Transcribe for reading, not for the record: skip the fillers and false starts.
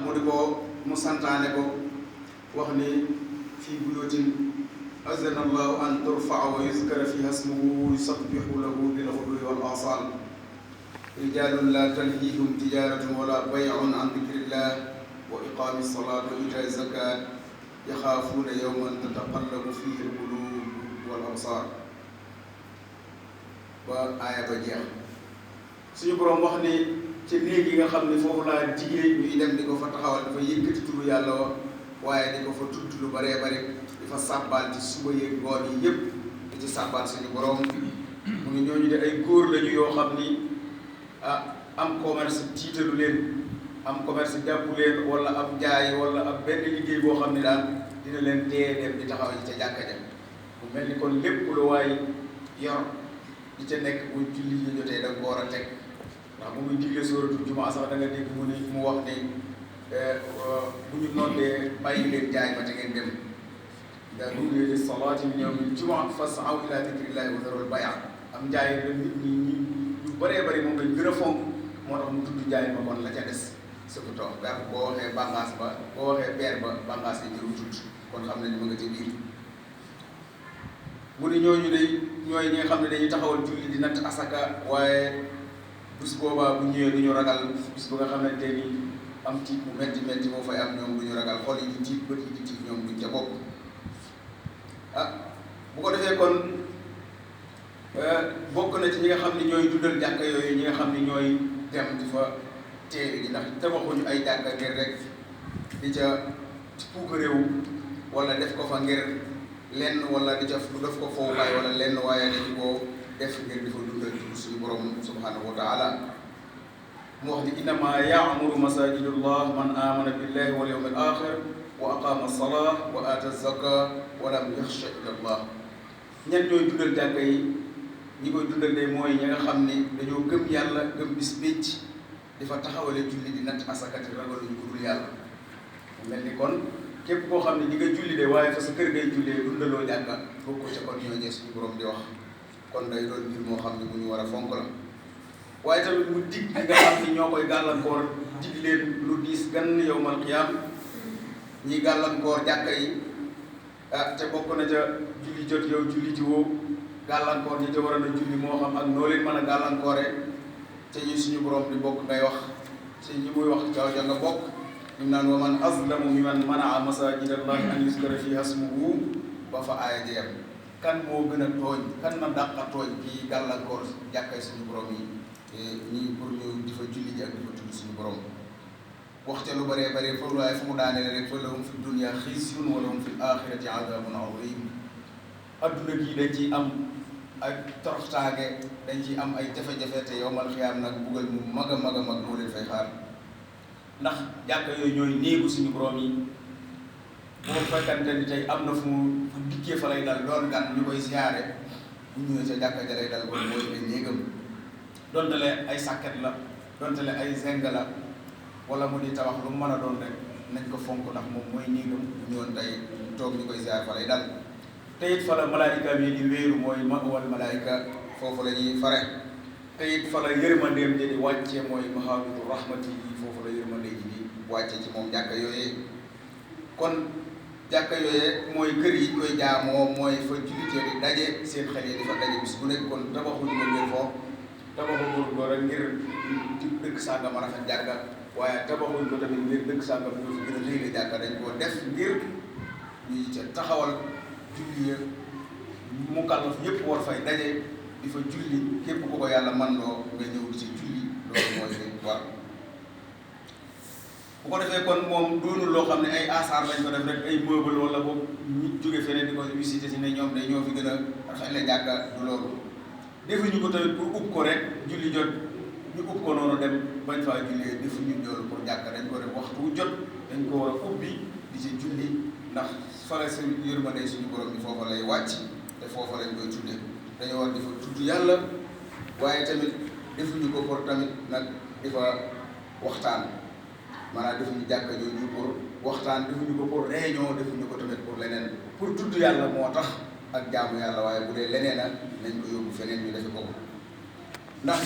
mu di ko mu santaane ko wax ni fii buyuutin azana allahu an turfaa wa yuzkara fiha ismuhu yusabbihu lahu bilghudwi wal aasaal rijaalun laa talhiihim tijaaratun wala bay'un an dikrillah wa iqaami salaat wa iitaa'i zakaat yaxaafuuna yawman tataqallabu fiihi alquluub wal absaar ba aaya ba jeex. suñu boroom wax ni ci néeg yi nga xam ne foofu laa digee ñuy dem di ko fa taxawal dafa yëkkati turu yàlla wa waaye di ko fa tudd lu baree bare di fa sàbbaal ci suba yeeg ngoon yi yëpp di ci sàbbaal suñu boroom mu ngi ñooñu de ay góor lañu yoo xam ni am commerce tiitalu leen am commerce jàppu leen wala am jaay wala am benn liggéey boo xam ne daal dina leen tee dem di taxaw ci ca jàkka ja mu mel ni kon lépp lu waay yor di ca nekk bu julli yi jotee da nga ko war a teg ndax bu muy digle sóoratul jumaa sax da nga dégg mu wax ni bu ñu noddee bàyyi leen jaay ma te ngeen dem daa nuudiya lis salaati min yawmil jumaa fas'aw ilaa dikrillahi wa zarul bay' am jaay la nit ñi ñu bëree bëri moom lañ gën a fonk moo tax mu tudd jaay ma kon la ca des surtout toog gar boo waxee bànqaas ba boo waxee beer ba bànqaas yi jëru tudd kon xam nañ ma nga ca biir mu ni ñooñu de ñooy ñi nga xam ne dañuy taxawal julli di natt asaka waaye bis boobaa bu ñëwee du ñu ragal bis bu nga xamante ni am tiit bu metti metti moo fay am ñoom du ñu ragal xol yi di tiit bët yi di tiit ñoom duñ ca bokk bu ko defee kon bokk na ci ñi nga xam ne ñooy dundal jàkka yooyu ñi nga xam ne ñooy dem di fa teewi ji ndax tabaxuñu ay jàkka ngir rek di ca puuk réew wala def ko fa ngir lenn wala di ca def ko fowukaay wala lenn waaye dañu ko def ngir di fa dundal suñu borom subhanahu wa taala mu wax ni innama yaamuru masajidullah man amana billahi wal yawmil axir wa aqama as-salah wa ata az-zaka wa lam yaxsha illa allah. ñan ñooy dundal jàkka yi ñi koy dundal de mooy ñi nga xam ne dañoo gëm yàlla gëm bis pénc di fa taxawale julli di natt asakati ragaluñu ko dul yàlla. mu mel ni kon képp koo xam ne ñi nga julli de waaye fa sa kër ngay jullee dundaloo jàkka bokk ca kon ñooñee suñu borom di wax kon day doon mbir moo xam ne bu ñu war a fonk la. waaye tamit mu dig ñi nga xam ni ñoo koy gàllankoor dig leen lu diis gan yawmal qiyaam ñi gàllankoor jàkka yi te bokk na ca julli jot yow julli ji woo gàllankoor ñi te war a na julli moo xam ak noo leen mën a gàllankoore te ñi suñu borom di bokk ngay wax te ñi muy wax caw ja nga bokk ñu naan wa man azlamu mimman manaa masajida allahi an yuskara fiha ismuhu ba fa aaya jeex kan moo gën a tooñ kan na dàqa tooñ kii gàllankoor jàkkay suñu borom yi ñii pour ñu di fa julli ji ak di fa tudd suñu borom wax ca lu bëree bëri foofu waaye fu mu daanee rek fa lahum fi dunya xizyun wa lahum fi l-axirati adabun azim adduna gii dañ ciy am ay toroxtaange dañ ciy am ay jafe-jafe te yowmal xiyaam nag buggal mu mag a mag a mag moo leen fay xaar ndax jàkka yooyu ñooy néegu suñu borom yi boo fekkante ni tey am na fu dikkee fa lay dal doon gan ñu koy siyaare bu ñëwee sa jàkka ja lay dal kon mooy ay néegam donte le ay sàkket la donte le ay zeng la wala mu di tabax lu mu mën a doon rek nañ ko fonk ndax moom mooy néegam bu ñëwoon tey toog ñu koy siyaare fa lay dal te it fa la malaayika bi di wéeru mooy ma'wal malaayika foofu la ñuy fare te it fa la yërmandeem di wàcce mooy mahaabitu rahmati yi foofu la yërmande ji di wàcce ci moom jàkka yooyee kon jàkka yooyee mooy kër yi koy jaamoo mooy fa jullitee di daje seen xel yi di fa daje bis bu nekk kon tabaxuñu ko ngir foofu tabaxuñu ko rek ngir dëkk sàngam a rafet jàkka waaye tabaxuñu ko tamit ngir dëkk sàngam ñoo fi gën a rëy la jàkka dañ koo def ngir ñu ca taxawal julli mu kàllaf yëpp war fay daje di fa julli képp ku ko yàlla man loo nga ñëw di ci julli loolu mooy li war bu ko defee kon moom doonul loo xam ne ay asaar lañ ko def rek ay meuble wala boog nit jóge feneen di ko visité si ne ñoom day ñoo fi gën a rafet la jàkka du loolu defuñu ko tamit pour ub ko rek julli jot ñu ub ko noonu dem bañ faa jullee defuñu loolu pour jàkka dañ ko def waxtu wu jot dañ ko war a ubbi di ci julli ndax fale sa yërmande suñu borom bi foofa lay wàcc te foofa lañ koy tuddee dañoo war di fa tudd yàlla waaye tamit defuñu ko pour tamit nag di fa waxtaan maanaam defuñu jàkka jooju pour waxtaan defuñu ko pour réunion defuñu ko tamit pour leneen pour tudd yàlla moo tax ak jaamu yàlla waaye bu dee leneen a nañ ko yóbbu feneen ñu defe ko ndax